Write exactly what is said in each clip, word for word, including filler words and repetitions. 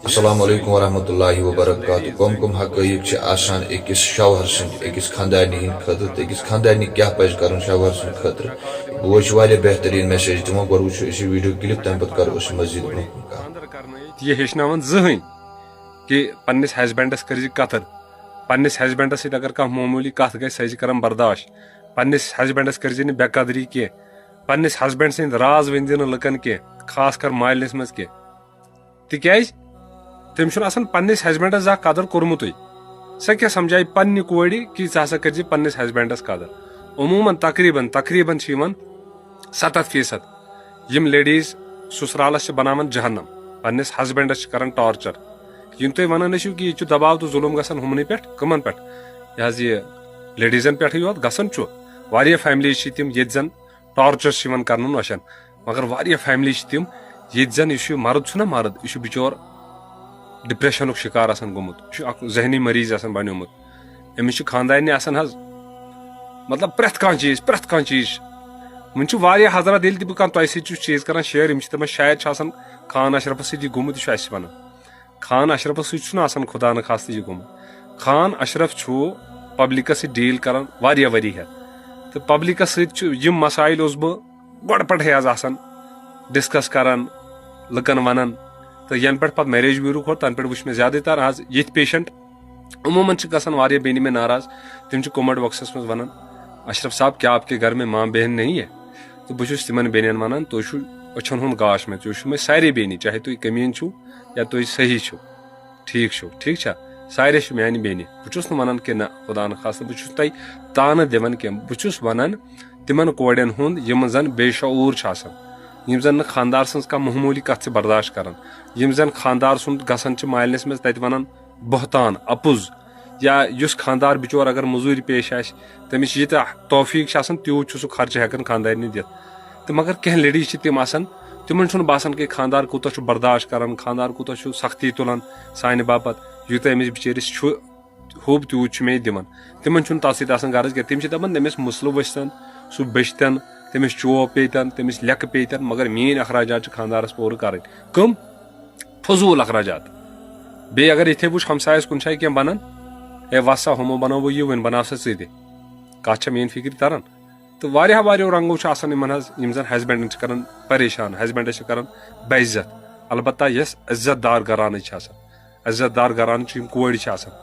السلام علیکم ورحمۃ اللہ وبرکاتہ۔ کم کم حقائق چھِ آسان أکِس شوہر سٕنٛدۍ، أکِس خاندارنہِ ہٕنٛدِ خٲطرٕ تہٕ أکِس خاندارنہِ کیٛاہ پَزِ کَرُن شوہر سٕنٛدِ خٲطرٕ؟ بوے چھُ واریاہ بہتریٖن میسیج دِوان۔ گۄڈٕ وٕچھو أسۍ یہِ ویٖڈیو کِلِپ، تَمہِ پَتہٕ کَرو أسۍ مزیٖد برٛونٛہہ کُن کَتھ۔ یہِ ہیٚچھناوان زٕہٕنۍ کہِ پننِس ہسبنڈس کٔرۍ زِ قطر، پننِس ہسبنڈس سۭتۍ اگر کانٛہہ معموٗلی کتھ گژھِ، سۄ ٲسۍ کران برداش۔ پننِس ہسبنڈس کٔرۍ زِ نہٕ بے قدری کینٛہہ، پننِس ہسبنڈ سٕنٛدۍ راز ؤنۍ زِ نہٕ لُکن کینٛہہ، خاص کر مالِنِس منٛز کینٛہہ۔ تِکیازِ تٔمِس چھُنہٕ آسان پننِس ہسبنڈس زانٛہہ قدر کوٚرمُتُے۔ سۄ کیٛاہ سمجھایہِ پننہِ کورِ کہِ ژٕ ہسا کٔرۍ زِ پننِس ہسبنڈس قدر؟ عموٗمن تقریباً تقریباً چھِ یِوان ستتھ فیصد یِم لیڈیز سسرالس چھِ بناوان جہنم، پننِس ہسبنڈس چھِ کران ٹارچر۔ یِم تُہۍ ونان ٲسِو کہِ ییٚتہِ چھُ دباو تہٕ ظلم گژھان ہُمنٕے پٮ۪ٹھ، کٕمن پٮ۪ٹھ؟ یہِ حظ یہِ لیڈیزن پٮ۪ٹھٕے یوت گژھان چھُ۔ واریاہ فیملیز چھِ تِم ییٚتہِ زن ٹارچر چھِ یِوان کرنہٕ نوشن، مگر واریاہ فیملی چھِ تِم ییٚتہِ زن یُس یہِ مرد چھُنہ مرد، یہِ چھُ بچور ڈپریشنُک شکار آسان گوٚمُت، یہِ چھُ اکھ ذہنی مریض آسان بنیومُت۔ أمِس چھُ خاندارنہِ آسان حظ، مطلب، پرٛٮ۪تھ کانٛہہ چیٖز، پرٛٮ۪تھ کانٛہہ چیٖز۔ وۄنۍ چھِ واریاہ حضرات، ییٚلہِ تہِ بہٕ کانٛہہ تۄہہِ سۭتۍ چھُس چیٖز کران شیئر، یِم چھِ دَپان شاید چھُ آسان خان اشرفس سۭتۍ یہِ گوٚمُت، یہِ چھُ اَسہِ وَنان۔ خان اشرفس سۭتۍ چھُنہٕ آسان خدا نخواستہٕ یہِ گوٚمُت۔ خان اشرف چھُ پبلکس سۭتۍ ڈیٖل کران واریاہ ؤری ہٮ۪تھ، تہٕ پبلکس سۭتۍ چھُ یِم مسائل اوسُس بہٕ گۄڈٕ پٮ۪ٹھٕے حظ آسان ڈسکس کران، لُکن ونان۔ تہٕ ینہٕ پٮ۪ٹھ پتہٕ میریج بیوٗرو کھوٚت، تنہٕ پٮ۪ٹھ وٕچھ مےٚ زیادٕ تر حظ یِتھۍ پیشنٹ۔ عموٗمن چھِ گژھان واریاہ بیٚنہِ مےٚ ناراض، تِم چھِ کومنٹ باکسس منٛز ونان، "اشرف صاحب، کیا آپ کے گھر میں ماں بہن نہیں ہے؟" تہٕ بہٕ چھُس تِمن بیٚنٮ۪ن ونان، "تُہۍ چھِو أچھن ہُنٛد گاش مےٚ، تُہۍ چھِو مےٚ سارے بیٚنہِ، چاہے تُہۍ کٔمیٖن چھِو یا تُہۍ صحیح چھِو، ٹھیٖک چھِو، ٹھیٖک چھا؟ سارے چھِ میانہِ بیٚنہِ۔" بہٕ چھُس نہٕ ونان کہِ نہ، خدا نخواستہٕ، بہٕ چھُس تۄہہِ تانہٕ دِوان کینٛہہ، بہٕ چھُس ونان تِمن کورٮ۪ن ہُنٛد یِم زن بے شعوٗر چھِ آسان، یِم زن نہٕ خاندار سٕنٛز کانٛہہ معموٗلی کتھ چھِ برداش کران، یِم زن خاندار سُنٛد گژھان چھِ مالِنِس منٛز تتہِ ونان بہتان، اپُز، یا یُس خاندار بچور اگر مٔزوٗرِ پیش آسہِ، تٔمِس ییٖتیٛاہ توفیٖق چھِ آسان، تیوٗت چھُ سُہ خرچہٕ ہٮ۪کان خاندارنہِ دِتھ۔ تہٕ مگر کینٛہہ لیڈیٖز چھِ تِم آسان، تِمن چھُنہٕ باسان کہِ خاندار کوٗتاہ چھُ برداش کران، خاندار کوٗتاہ چھُ سختی تُلان سانہِ باپتھ، یوٗتاہ أمِس بِچٲرِس چھُ ہوٚب تیوٗت چھُ مےٚ یہِ دِوان۔ تِمن چھُنہٕ تَتھ سۭتۍ آسان غرض کینٛہہ، تِم چھِ دَپان تٔمِس مُسلہٕ ؤسۍتَن، سُہ بیٚچھتَن، تٔمِس چوب پیٚیہِ تَن، تٔمِس لٮ۪کہٕ پیٚیہِ تَن، مگر میٛٲنۍ اخراجات چھِ خانٛدارَس پوٗرٕ کَرٕنۍ۔ کٕم؟ فضوٗل اخراجات۔ بیٚیہِ اگر یِتھَے پٲٹھۍ ہمسایَس کُنہِ جایہِ کینٛہہ بَنَن، "ہے وَس سا، ہُمو بَنووُے یہِ، وۄنۍ بَناو سا ژٕ تہِ۔" کَتھ چھےٚ میٛٲنۍ فِکرِ تَران؟ تہٕ واریاہ واریاہو رنٛگو چھُ آسان یِمَن حظ، یِم زَن ہسبنٛڈَن چھِ کَران پریشان، ہسبنٛڈَس چھِ کَران بے عزت۔ البتہ یۄس عزت دار گھرانٕچ چھِ آسان، عزت دار گھرانہٕ چھِ یِم کورِ چھِ آسان،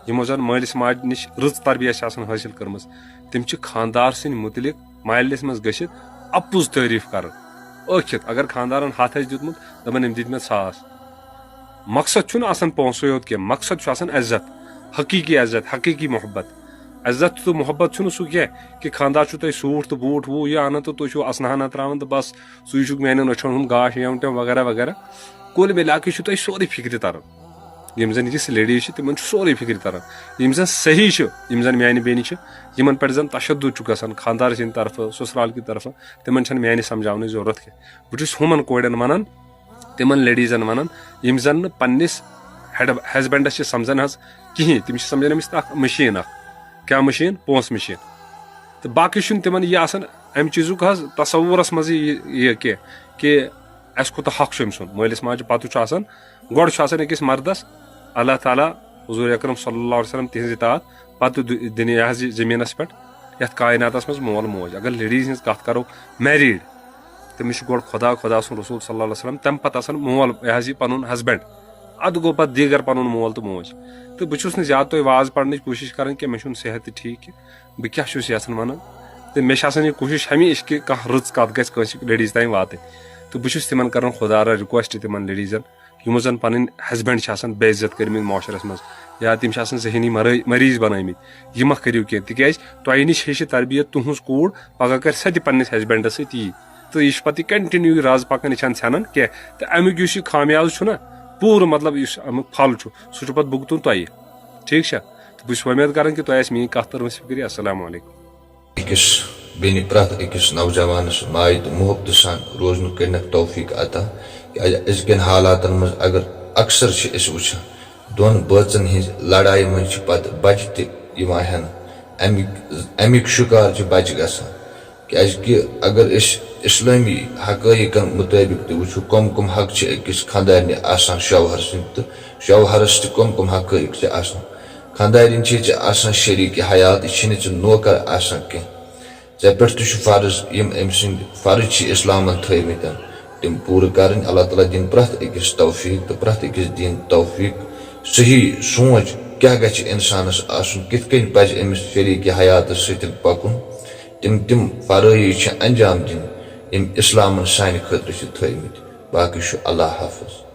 یِمو زَن مٲلِس ماجہِ نِش رٕژ تربیت چھِ آسان حٲصِل کٔرمٕژ، تِم چھِ خانٛدار سٕنٛدۍ مُتعلِق مالِنِس منٛز گٔژھِتھ اَپُز تعٲریٖف کَران۔ ٲکھِتھ اگر خانٛدارَن ہَتھ آسہِ دیُتمُت، دَپان، "أمۍ دِتۍ مےٚ ساس۔" مقصد چھُنہٕ آسان پونٛسہٕ یوت کینٛہہ، مقصد چھُ آسان عزت، حقیٖقی عزت، حقیٖقی محبت۔ عزت تہٕ محبت چھُنہٕ سُہ کینٛہہ کہِ خانٛدار چھُ تۄہہِ سوٗٹ تہٕ بوٗٹ ووٗ یہِ اَنان تہٕ تُہۍ چھِو اَسنہٕ ہنا ترٛاوان تہٕ بَس، سُے چھُکھ میٛانٮ۪ن أچھَن ہُنٛد گاش یَوٹیوم وغیرہ وغیرہ۔ کُل مِلا کے چھُ تۄہہِ سورُے فِکرِ تَران۔ یِم زَن یِژھ لیڈیٖز چھِ، تِمَن چھُ سورُے فِکرِ تَران۔ یِم زَن صحیح چھِ، یِم زَن میٛانہِ بیٚنہِ چھِ، یِمَن پٮ۪ٹھ زَن تشدُد چھُ گژھان خانٛدار سٕنٛدِ طرفہٕ، سُسرال کہِ طرفہٕ، تِمَن چھَنہٕ میٛانہِ سَمجھاونٕچ ضروٗرت کینٛہہ۔ بہٕ چھُس ہُمَن کورٮ۪ن وَنان، تِمَن لیڈیٖزَن وَنان، یِم زَن نہٕ پنٛنِس ہیڈ-، ہسبنٛڈَس چھِ سَمجھان حظ کِہیٖنۍ، تِم چھِ سَمجھان أمِس اَکھ مِشیٖن اَکھ۔ کیٛاہ مِشیٖن؟ پونٛسہٕ مِشیٖن۔ تہٕ باقٕے چھُنہٕ تِمَن یہِ آسان اَمہِ چیٖزُک حظ تصوُرَس منٛز یہِ، یہِ کینٛہہ کہِ اَسہِ کوٗتاہ حق چھُ أمۍ سُنٛد۔ مٲلِس ماجہِ پَتہٕ چھُ آسان، گۄڈٕ چھُ آسان أکِس مردَس اللہ تعالیٰ، حضوٗر اکرم صلی اللہ علیہ وسلم تِہِنٛزِ اطاعت، پَتہٕ دُ-، دِنہِ یہِ حظ یہِ زٔمیٖنَس پٮ۪ٹھ یَتھ کائناتَس منٛز مول موج۔ اگر لیڈیٖز ہِنٛز کَتھ کَرو، میریٖڈ، تٔمِس چھُ گۄڈٕ خۄدا، خۄدا سُنٛد رسول صلی اللہ علیہ وسلم، تَمہِ پَتہٕ آسان مول، یہِ حظ یہِ پَنُن ہسبنٛڈ۔ اَدٕ گوٚو پَتہٕ دیٖگر پَنُن مول تہٕ موج۔ تہٕ بہٕ چھُس نہٕ زیادٕ تۄہہِ واز پَرنٕچ کوٗشِش کَران کینٛہہ، مےٚ چھُنہٕ صحت تہِ ٹھیٖک کینٛہہ۔ بہٕ کیٛاہ چھُس یَژھان وَنُن؟ تہٕ مےٚ چھِ آسان یہِ کوٗشِش ہمیشہِ کہِ کانٛہہ رٕژ کَتھ گژھِ کٲنٛسہِ لیڈیٖز تام واتٕنۍ۔ تہٕ بہٕ چھُس تِمَن کَران خۄدا را ریکویسٹ، تِمَن لیڈیٖزَن، یِمو زَن پَنٕنۍ ہسبنٛڈ چھِ آسان بے عزت کٔرمٕتۍ معاشرَس منٛز، یا تِم چھِ آسان ذہنی مرٲ-، مریض بَنٲومٕتۍ، یہِ مہ کٔرِو کینٛہہ، تِکیٛازِ تۄہہِ نِش ہیٚچھِ تربیت تُہٕنٛز کوٗر، پَگاہ کَرِ سۄ تہِ پَنٕنِس ہسبنٛڈَس سۭتۍ یی۔ تہٕ یہِ چھُ پَتہٕ یہِ continue یہِ رَز پَکان، یہِ چھَنہٕ ژھٮ۪نان کینٛہہ۔ تہٕ اَمیُک یُس یہِ خامیازٕ چھُنہ، پوٗرٕ مطلب یُس اَمیُک پھل چھُ، سُہ چھُ پَتہٕ بھُگتُن تۄہہِ۔ ٹھیٖک چھا؟ تہٕ بہٕ چھُس وۄمید کَران کہِ تۄہہِ آسہِ میٛٲنۍ کَتھ تٔرمٕژ فِکرِ۔ السلام علیکم۔ أکِس بیٚنہِ، پرٛٮ۪تھ أکِس نوجوانَس مایہِ تہٕ محبتہٕ سان روزنُک کٔرِنَکھ توفیٖق عطا۔ کیٛازِ أزکٮ۪ن حالاتَن منٛز اگر اکثر چھِ أسۍ وٕچھان، دۄن بٲژَن ہِنٛزِ لڑایہِ منٛز چھِ پَتہٕ بَچہِ تہِ یِوان ہٮ۪نہٕ۔ اَمِکۍ، اَمِکۍ شِکار چھِ بَچہِ گژھان۔ کیٛازِکہِ اگر أسۍ اسلٲمی حقٲیقن مطٲبق تہِ وٕچھو، کم کم حق چھِ أکِس خانٛدارنہِ آسان شوہر سٕنٛدۍ، تہٕ شوہرس تہِ کم کم حقٲیق چھِ آسان۔ خانٛدارِنۍ چھے ژےٚ آسان شریٖک حیات، یہِ چھِنہٕ ژےٚ نوکر آسان کینٛہہ۔ ژےٚ پٮ۪ٹھ تہِ چھُ فرض، یِم أمۍ سٕنٛدۍ فرض چھِ اسلامن تھٲومٕتۍ، تِم پوٗرٕ کرٕنۍ۔ اللہ تعالیٰ دِنۍ پرٛٮ۪تھ أکِس توفیٖق تہٕ پرٛٮ۪تھ أکِس دِنۍ توفیٖق۔ صحیح سونٛچ کیٛاہ گژھِ اِنسانس آسُن، کِتھ کٔنۍ پزِ أمِس شریٖک حیاتس سۭتۍ پکُن، تِم تِم فرٲیض چھِ انجام دِنۍ، یِم اسلامن سانہِ خٲطرٕ چھِ تھٲومٕتۍ۔ باقٕے چھُ اللہ حافظ۔